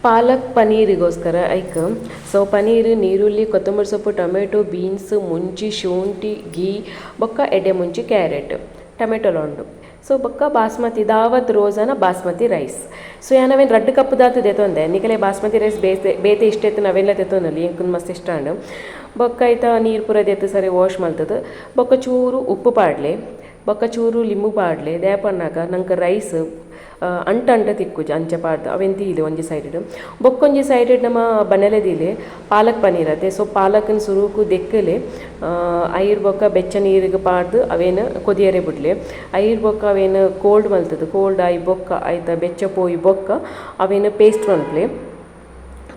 ಪಾಲಕ್ ಪನೀರಿಗೋಸ್ಕರ ಐಕ್ ಸೊ ಪನೀರ್, ನೀರುಳ್ಳಿ, ಕೊತ್ತಂಬರಿ ಸೊಪ್ಪು, ಟೊಮೆಟೊ, ಬೀನ್ಸ್, ಮುಂಚಿ, ಶುಂಠಿ, ಘೀ ಬೊಕ್ಕ ಎಡ್ಡೆ ಮುಂಚಿ, ಕ್ಯಾರೆಟ್, ಟೊಮೆಟೊಲ ಉಂಡು. ಸೊ ಬೊಕ್ಕ ಬಾಸ್ಮತಿ ದಾವತ್ ರೋಸನ ಬಾಸ್ಮತಿ ರೈಸ್. ಸೊ ಯಾನ್ ಅವೆನ್ ರಡ್ಡ್ ಕಪ್ ದಾತ್ ದೆತೊಂದೆ. ನಿಕಲೆ ಬಾಸ್ಮತಿ ರೈಸ್ ಬೇತೆ ಬೇತೆ ಇಷ್ಟ ಇತ್ತಿನ ಅವೆನ್ಲ ದೆತೊನೊಲಿ. ಎಂಕ್ ಮಸ್ತ್ ಇಷ್ಟ ಆಂಡ್. ಬೊಕ್ಕ ಐತ ನೀರು ಪೂರ ದೆತ್ತ್ ಸರಿ ವಾಶ್ ಮಲ್ತುದು ಬೊಕ್ಕ ಚೂರು ಉಪ್ಪು ಪಾಡ್ಲೆ, ಬೊಕ್ಕ ಚೂರು ಲಿಂಬು ಪಾಡ್ಲೆ. ದಾಯೆ ಪನ್ನಗ ನಂಕ್ ರೈಸ್ ಅಂಟ ಅಂಟ ತಿಕ್ಕುಜಿ. ಅಂಚ ಪಾಡ್ದ್ ಅವೆನ್ ದೀಲೆ ಒಂಜಿ ಸೈಡ್. ಬೊಕ್ಕೊಂಜಿ ಸೈಡ್ ನಮ ಬನಲೆ ದೀಲೆ. ಪಾಲಕ್ ಪನೀರ್ ಅತೆ. ಸೊ ಪಾಲಕ್ನ್ ಸುರುಕು ದೆಕ್ಕಲೆ. ಐರ್ ಬೊಕ್ಕ ಬೆಚ್ಚ ನೀರುಗ್ ಪಾಡ್ದ್ ಅವೆನ್ ಕೊದಿಯರೆ ಬುಡ್ಲೆ. ಐರ್ ಬೊಕ್ಕ ಅವೆನ್ ಕೋಲ್ಡ್ ಮಲ್ತುದು, ಕೋಲ್ಡ್ ಆಯಿ ಬೊಕ್ಕ ಐತ ಬೆಚ್ಚ ಪೋಯಿ ಬೊಕ್ಕ ಅವೆನ್ ಪೇಸ್ಟ್ ಮನ್ಪುಲೆ.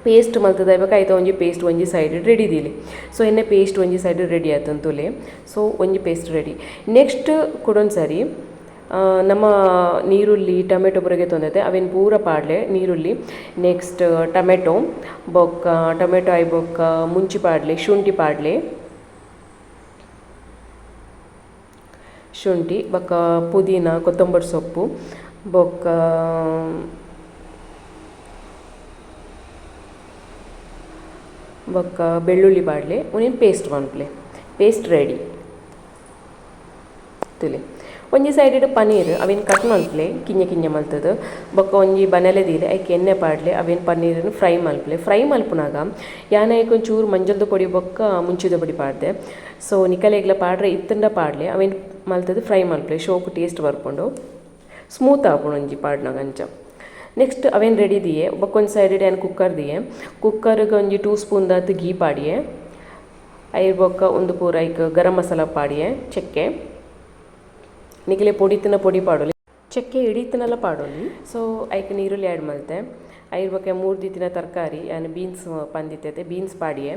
ಪೇಸ್ಟ್ ಮಲ್ತುದು ಆಯಿ ಬೊಕ್ಕ ಐತ ಒಂಜಿ ಪೇಸ್ಟ್ ಒಂಜಿ ಸೈಡ್ ರೆಡಿ ದೀಲೆ. ಸೊ ಎಣ್ಣೆ ಪೇಸ್ಟ್ ಒಂಜಿ ಸೈಡ್ ರೆಡಿ ಆತುಂಡು ತೂಲೆ. ಸೊ ಒಂಜಿ ಪೇಸ್ಟ್ ರೆಡಿ. ನೆಕ್ಸ್ಟ್ ಕುಡೊಂಜಿ ನಮ್ಮ ನೀರುಳ್ಳಿ, ಟೊಮೆಟೊ ಪೂರ ಗೆತೊಂದತೆ ಅವೆನ್ ಪೂರ ಪಾಡ್ಲೆ. ನೀರುಳ್ಳಿ, ನೆಕ್ಸ್ಟ್ ಟೊಮೆಟೊ, ಬೊಕ್ಕ ಟೊಮೆಟೊ ಆಯಿ ಬೊಕ್ಕ ಮುಂಚಿ ಪಾಡ್ಲೆ, ಶುಂಠಿ ಪಾಡ್ಲೆ. ಶುಂಠಿ ಬೊಕ್ಕ ಪುದೀನ, ಕೊತ್ತಂಬರಿ ಸೊಪ್ಪು, ಬೊಕ್ಕ ಬೊಕ್ಕ ಬೆಳ್ಳುಳ್ಳಿ ಪಾಡ್ಲೆ. ಉಂದೆನ್ ಪೇಸ್ಟ್ ಮನ್ಪುಲೆ. ಪೇಸ್ಟ್ ರೆಡಿ ತೂಲೆ. ಒಂಜಿ ಸೈಡ್ ಪನೀರ್ ಅವೆನ್ ಕಟ್ ಮನ್ಪುಲೆ ಕಿನ್ಯ ಕಿನ್ಯ ಮಲ್ತುದು. ಬೊಕ್ಕ ಒಂಜಿ ಬನಲೆ ದೀಲೆ. ಐಕ್ ಎಣ್ಣೆ ಪಾಡ್ಲೆ. ಅವೆನ್ ಪನ್ನೀರನ್ ಫ್ರೈ ಮನ್ಪುಲೆ. ಫ್ರೈ ಮನ್ಪುನಗ ಯಾನ್ ಐಕ್ ಒಂಚೂರು ಮಂಜಲ್ದ ಪೊಡಿ ಬೊಕ್ಕ ಮುಂಚಿದ ಪೊಡಿ ಪಾಡ್ದೆ. ಸೊ ನಿಕಲೆಗ್ಲ ಪಾಡ್ರೆ ಇತ್ತುಂಡ ಪಾಡ್ಲೆ. ಅವೆನ್ ಮಲ್ತುದು ಫ್ರೈ ಮನ್ಪುಲೆ. ಶೋಕು ಟೇಸ್ಟ್ ಬರ್ಪುಂಡು. ಸ್ಮೂತ್ ಆಪುಂಡು ಒಂಜಿ ಪಾಡ್ನಗ ಅಂಚ. ನೆಕ್ಸ್ಟ್ ಅವೆನ್ ರೆಡಿ ದೀಯೆ. ಬೊಕ್ಕ ಒಂಜಿ ಸೈಡ್ ಯಾನ್ ಕುಕ್ಕರ್ ದೀಯೆ. ಕುಕ್ಕರ್ಗ್ ಒಂಜಿ 2 ಸ್ಪೂನ್ ದಾತ್ ಘೀ ಪಾಡಿಯೆ. ಐರ್ ಬೊಕ್ಕ ಉಂದು ಪೂರ ಐಕ್ ಗರಂ ಮಸಾಲ ಪಾಡಿಯೆ. ಚಕ್ಕೆ ನಿಕಲೆ ಪೊಡಿ ಇತ್ತಿನ ಪೊಡಿ ಪಾಡೊಲಿ, ಚಕ್ಕೆ ಇಡೀತಿನಲ ಪಾಡೊಲಿ. ಸೊ ಐಕ್ ನೀರುಳ್ಳಿ ಆ್ಯಡ್ ಮಲ್ತೆ. ಐರ್ ಬೊಕ್ಕ ಮೂರ್ದಿತ್ತಿನ ತರಕಾರಿ, ಯಾನ್ ಬೀನ್ಸ್ ಪಂದಿತ್ತತೆ, ಬೀನ್ಸ್ ಪಾಡಿಯೆ.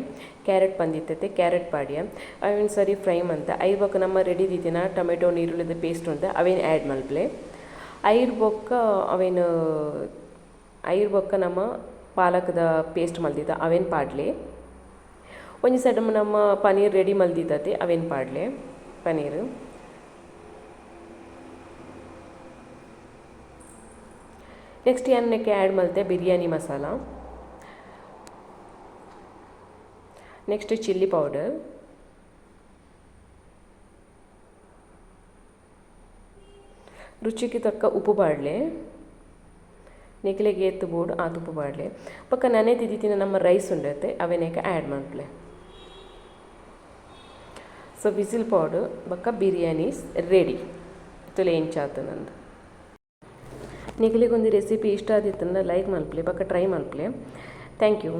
ಕ್ಯಾರೆಟ್ ಪಂದಿತ್ತತೆ, ಕ್ಯಾರೆಟ್ ಪಾಡಿಯೆ. ಅವೆನ್ ಸರಿ ಫ್ರೈ ಮಂತೆ. ಐರ್ ಬೊಕ್ಕ ನಮ್ಮ ರೆಡಿ ದೀತಿನ ಟೊಮೆಟೊ ನೀರುಳ್ಳಿದ ಪೇಸ್ಟ್ ಉಂಟು, ಅವೆನ್ ಆ್ಯಡ್ ಮಲ್ಪಲೆ. ಐರ್ ಬೊಕ್ಕ ಅವೆನ್ ಐರ್ ಬೊಕ್ಕ ನಮ್ಮ ಪಾಲಕ್ದ ಪೇಸ್ಟ್ ಮಲ್ದಿತ್ತ, ಅವೆನ್ ಪಾಡ್ಲೆ. ಒಂಜಿ ಸೈಡ್ ನಮ್ಮ ಪನೀರ್ ರೆಡಿ ಮಲ್ದಿತ್ತತೆ, ಅವೆನ್ ಪಾಡ್ಲೆ ಪನೀರ್. ನೆಕ್ಸ್ಟ್ ಯಾನ್ ನೆಕ್ಕೆ ಆ್ಯಡ್ ಮಲ್ತೆ biryani masala, next chilli powder, ರುಚಿಗೆ ತಕ್ಕ ಉಪ್ಪು ಪಾಡ್ಲೆ. ನಿಕಲೆಗ್ ಏತ್ ಬೋಡು ಆತ್ ಉಪ್ಪು ಪಾಡ್ಲೆ. ಬೊಕ್ಕ ನನೆ ತಿದಿತಿನ ನಮ್ಮ ರೈಸ್ ಉಂಡತೆ, ಅವೆನೇಕ ಆ್ಯಡ್ ಮನ್ಪುಲೆ. ಸೊ ವಿಸಿಲ್ ಪಾಡ್ ಬೊಕ್ಕ ಬಿರಿಯಾನಿ ರೆಡಿ. ತೂಲೆ ಎಂಚ ಆತುಂಡು. ನಿಕಲೆಗ್ ಒಂಜಿ ರೆಸಿಪಿ ಇಷ್ಟ ಆದಿತ್ತುಂಡ ಲೈಕ್ ಮನ್ಪುಲೆ ಬೊಕ್ಕ ಟ್ರೈ ಮನ್ಪುಲೆ. Thank you.